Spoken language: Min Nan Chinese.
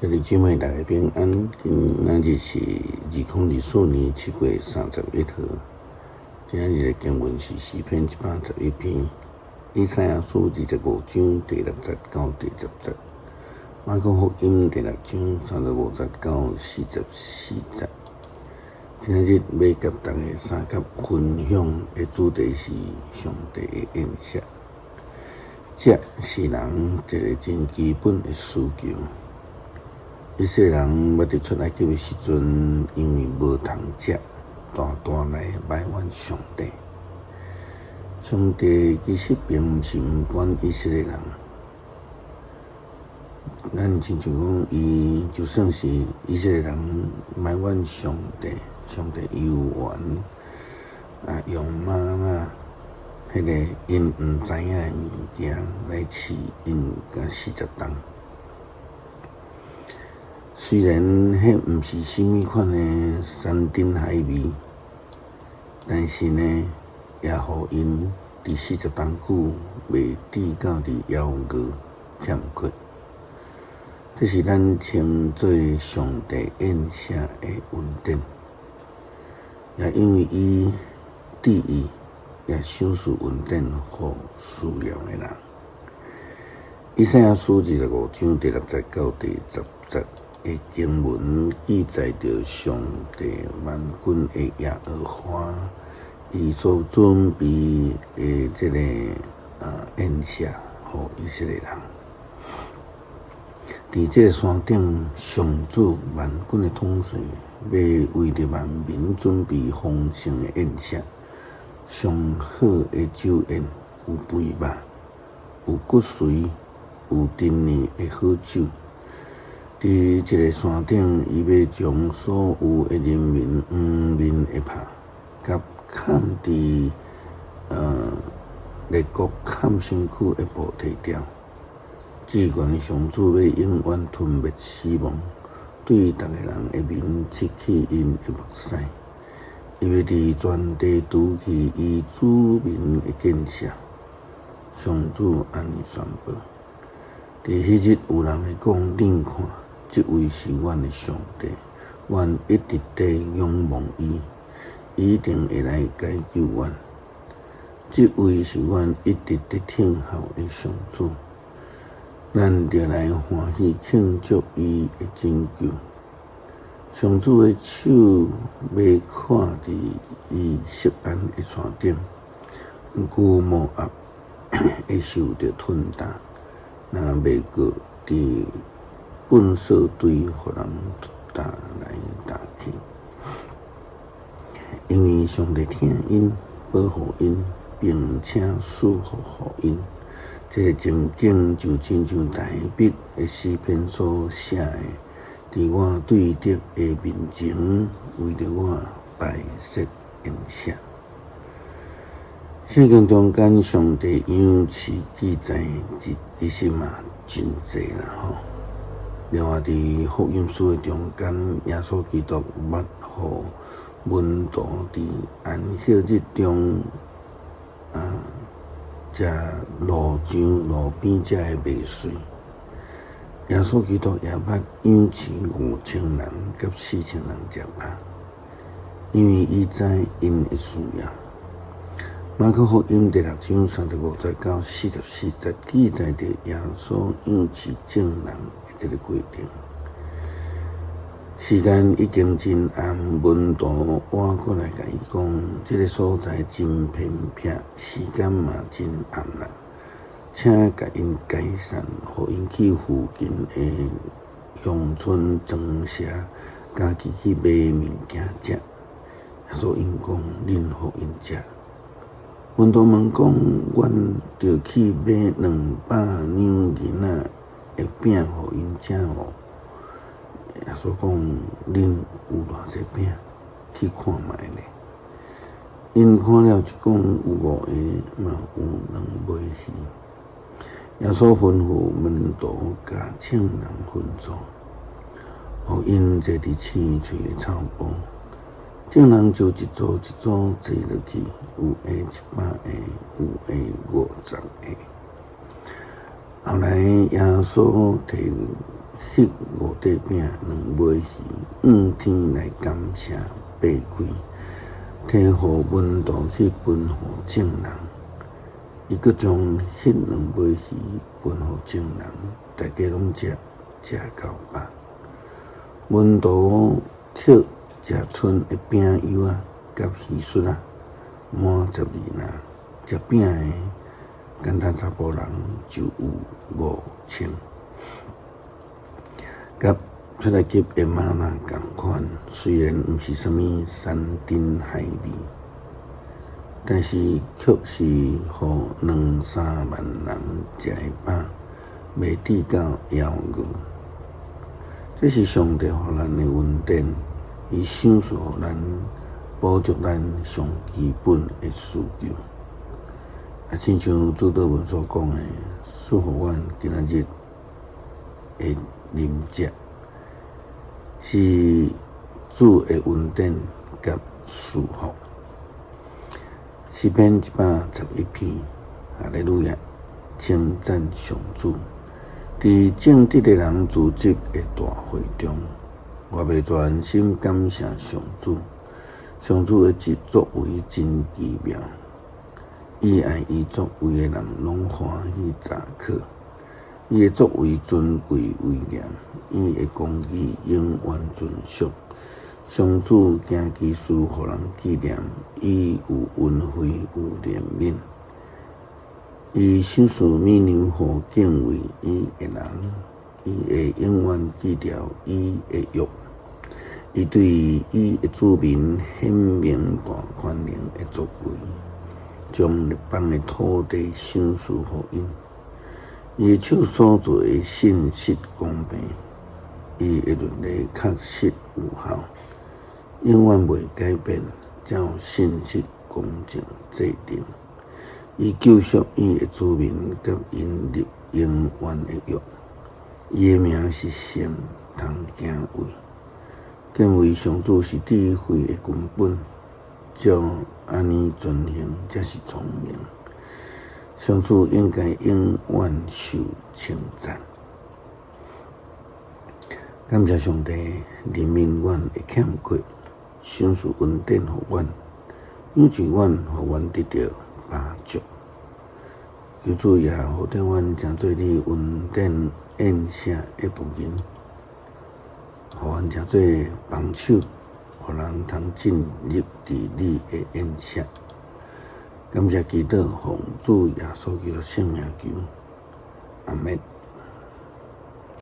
兄弟姊妹大家平安，今仔日是2024年7月31號。今仔日的經文是詩篇111篇，以賽亞書25章第6節到第10節，馬可福音第6章35節到44節。今仔日欲佮大家相佮分享的主題是上帝的宴席。食是人一个真基本的需求。以色列人欲佇出埃及的時陣，因為無通食，大大來埋怨上帝。上帝其實並毋是毋管以色列人，咱親像講，伊就算是以色列人埋怨上帝，上帝猶原啊用嗎哪彼个𪜶毋知影的物件來試𪜶共40冬。雖然彼毋是啥物款的山珍海味，但是呢，也予𪜶佇40冬久袂致到佇枵餓欠缺。這是咱稱做上帝宴席的恩典，也因為伊致意，也賞賜恩典予需要的人。以賽亞書25章第6節到第10節的經文記載著上帝萬軍的耶和華，伊所準備的這个宴席，予以色列人。佇這个山頂，上主萬軍的統帥欲為著萬民準備豐盛的宴席，上好的酒宴，有肥肉，有骨髓，有陳年的好酒。佇這个山頂，伊欲將所有的人民黃面的拍，佮崁佇列國崁身軀的布提掉。至懸的上主欲永遠吞滅死亡，對逐个人的面拭去𪜶的目屎。伊欲佇全地除去伊子民的見笑。上主按呢宣布。佇彼日有人會講：恁看，這位是阮的上帝，阮一直佇仰望伊，伊一定會來解救阮。這位是阮一直佇等候的上主，咱著來歡喜慶祝伊的拯救。上主的手欲看佇伊錫安的山頂，毋過摩押會受著吞踏，若袂過佇糞埽堆予人踏來踏去。因為上帝疼𪜶，保護𪜶，並且賜福予𪜶。這个情景就親像大衛的詩篇所寫的：佇我對敵的面前，為著我擺設宴席。聖經中間上帝養飼記載，其實嘛真濟啦吼。另外，佇福音書的中間，耶穌基督捌予門徒佇安息日中食路上路邊食的麥穗。耶穌基督也捌養飼5000人佮4000人食飽，因為伊知𪜶的需要。馬可福音第6章35節到44節記載著耶穌養飼眾人的這个過程。時間已經真暗，門徒倚過來共伊講：這个所在真偏僻，時間嘛真暗啦，請共𪜶解散，予𪜶去附近的鄉村莊舍，家己去買物件食。耶穌應講：恁予𪜶食。門徒問講：阮著去買200兩銀仔的餅予𪜶食無？耶穌講：恁有偌濟餅？去看覓咧。𪜶看了就講：有五个，嘛有兩尾魚。耶穌吩咐門徒共眾人分座，予𪜶坐佇青翠的草埔。眾人就一組一組坐落去，有的100個，有的50個。後來耶穌提彼五塊餅兩尾魚，向天來感謝，擘開，提予門徒去分予眾人。伊閣將彼兩尾魚分予眾人，大家攏食，食到飽。門徒抾食賰的餅幼仔佮魚朵仔，滿12籃。食餅的，干焦查埔人就有5000。佮出埃及的嗎哪仝款，雖然毋是啥物山珍海味，但是卻是予兩三萬人食會飽，袂致到枵餓。這是上帝予咱的恩典，伊賞賜予咱，補足咱上基本的需求。啊，親像主禱文所講的，賜予阮今仔日的飲食，是主的恩典佮賜福。詩篇111篇，哈利路亞，稱讚上主。佇正直的人聚集的大會中，我欲全心感謝上主。上主的作為真奇妙，伊愛伊作為的人攏歡喜咋可。伊的作為尊貴威嚴，伊的公義永遠存續。上主行奇事，予人紀念，伊有恩惠，有憐憫。伊賞賜米糧予敬畏伊的人，伊會永遠記著伊的約。伊對伊的子民顯明大權能的作為，將列邦的土地賞賜予𪜶。伊的手所做的信實公平，伊的律例確實有效，永遠袂改變，照信實公正制定。伊救贖伊的子民，佮𪜶立永遠的約。伊的名是聖，通敬畏。敬畏上主是智慧的根本，照按呢遵行才是聰明。上主應該永遠受稱讚。感謝上帝憐憫阮的欠缺，賞賜恩典予阮，養育阮，予阮得著飽足。求主也予著阮成做你恩典宴席的僕人，予阮成做幫手，予人通進入佇你的宴席。感謝祈禱，奉主耶穌基督聖名求，阿們。